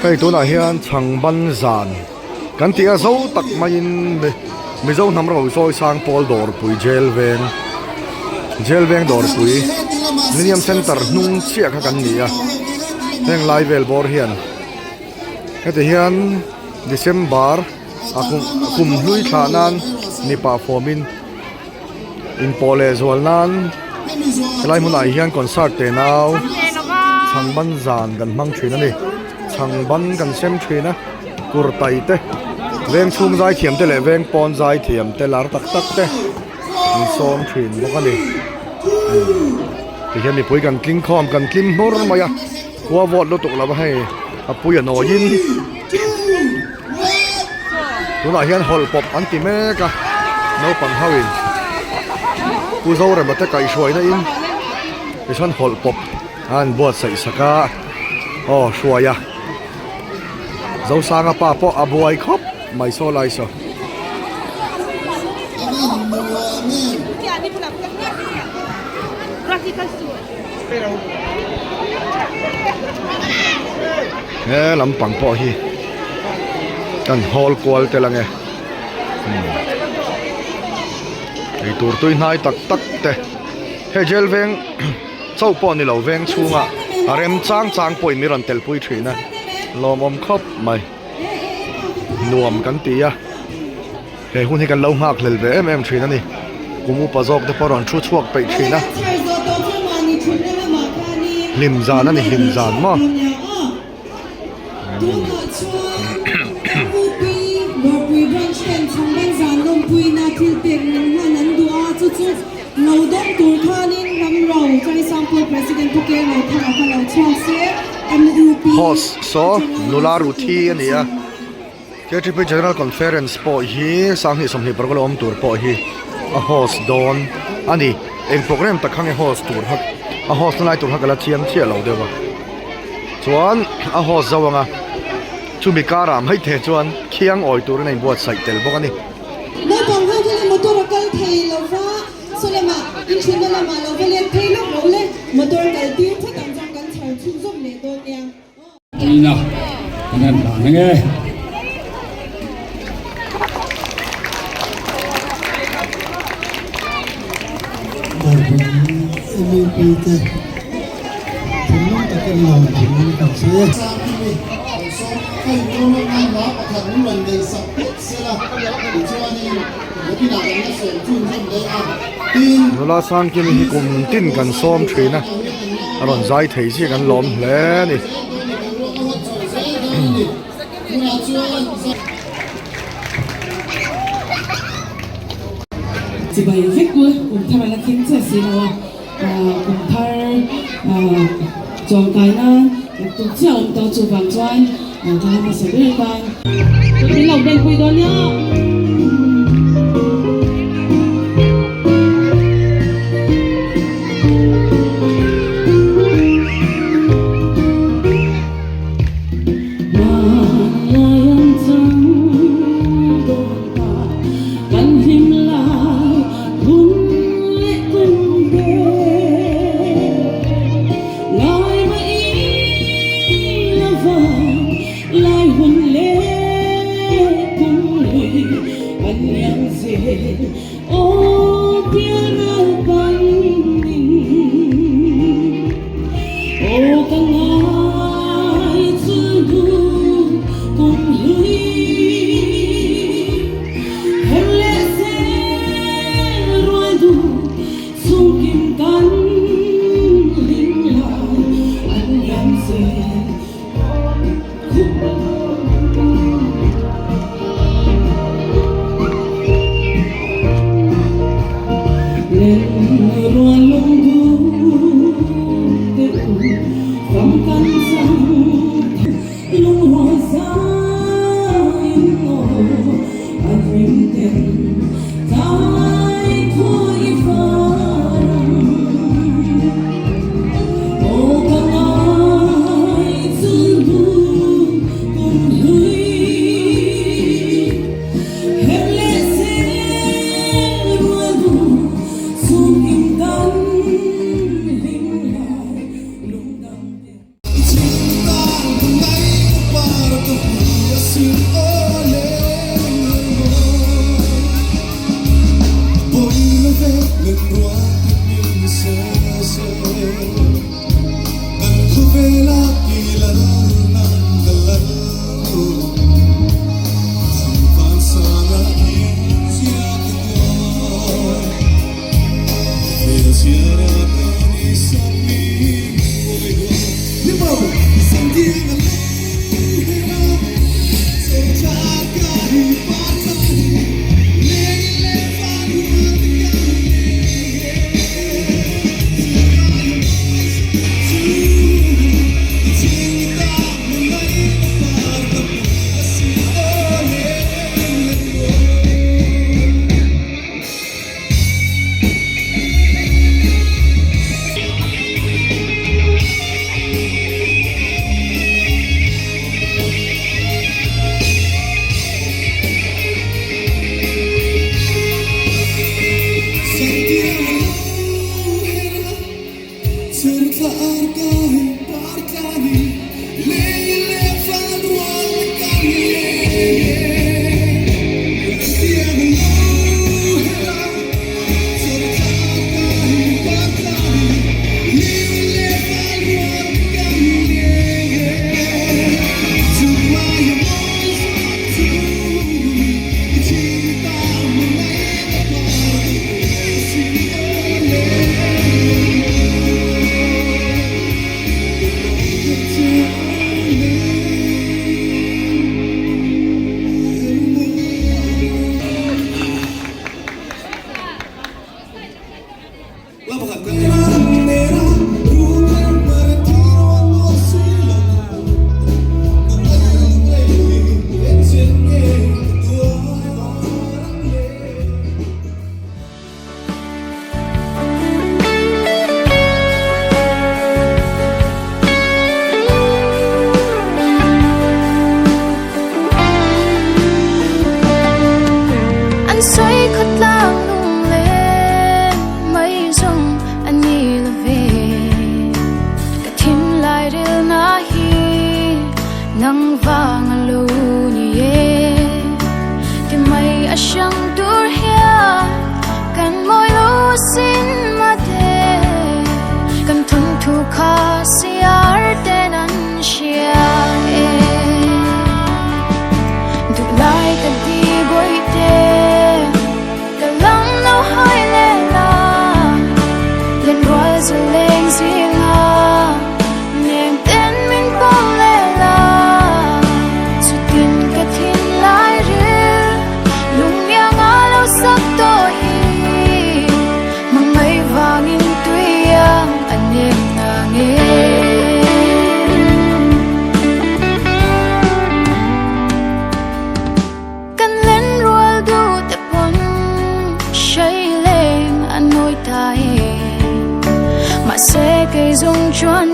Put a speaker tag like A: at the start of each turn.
A: Hei tunah hian chhangban zan kan tih a zo tak maiin Mizo hnam ro sawi sang pawl dawrpui jail veng jail veng dawrpui Millennium Centre hnung chiah kha kan ni a heng lai vel bawr hian heti hian December a kum hlui thlah nan mipa fawmin inpawh leh zual nan helai hmunah hian concert te nau chhangban zan kan hmang thin a ni chhangban kan sem thin a kurtai te veng chhung zai thiam te leh veng pawn zai thiam te lar tak tak te an sawm thin bawk a ni tihian mipui kan tling khawm kan tlim hmur mai a khua vawt lutuk lo va hei a pui a nawiin. Tunah hian hawlh pawp an ti mek a, naupang ho in Pu Zorema te kaihhruaina in tichuan hawlh pawp a an buatsaih sak a, aw hruai a, Zosanga pa pawh a buai khawp mai saw lai saw. He lampang pawh hi kan hawl kual tel ange eitur tui hnai tak tak te hei jail veng chauh pawh ni lo veng chhungah a rem chang chang pawhin min rawn tel pui thin a lawmawm khawp mai nuam kan ti a. He hun hi kan lo nghak hlel ve em em thin a ni. Kum upa zawk te pawh rawn thu chhuak peih thin a. Hlim zan a ni hlim zan maw. Host saw nula Ruthi a ni a. KTP General Conference pawh hi 2025 la awm tur pawh hi a host dawn a ni. Eng program tak kha nge host tur kha a host na lai tur kha ka la chiang chiah lo deuh a. Chuan a host zo ang a, chumi karah mai te chuan khiang awi turin a inbuatsaih tel bawk a ni.
B: Naupang ho kha motor a kal thei lo va, saw lamah inthenna lamah lo va let phei lawk lo le, motor kal tir phawt ang chuan kan chhar chhunzawm leh dawn nia.
C: Nina kan han hlan ang e.
D: MUP te thinlung takin lawm thinlung kan sawi e.
A: Nula Sangkimi hi kum tin kan sawm thin a, a rawn zai thei chiah kan lawm hle a ni.
E: Chibai vek u, kum thar a la thleng chiah si lo a, kum thar chuangkai nan tuk chiah a awm tawh chuvang chuan ka hmasa ber tan. Min lo ben pui dawn nia.
F: An sawi khawtlang lunglen mai zawng a ni lo ve. Ka thinlai rilna hi nang vang a lo ni e. Ti mai a hrang tur hian kan mawi lo sin mate. Kan thawnthu kha siar ten an hria e. Duhlai ka ti bawihte ka lam lo hawi leh la. Lenrual zu leng zinga nem ten min pawm leh la. Chutin ka thin lai ril lungmiang a lo sak tawh hi. Hmangaih vangin tui ang a nem na nge. Kan len rual duh te pawn hrai leng a nawi ta e. Mahse kei zawng chuan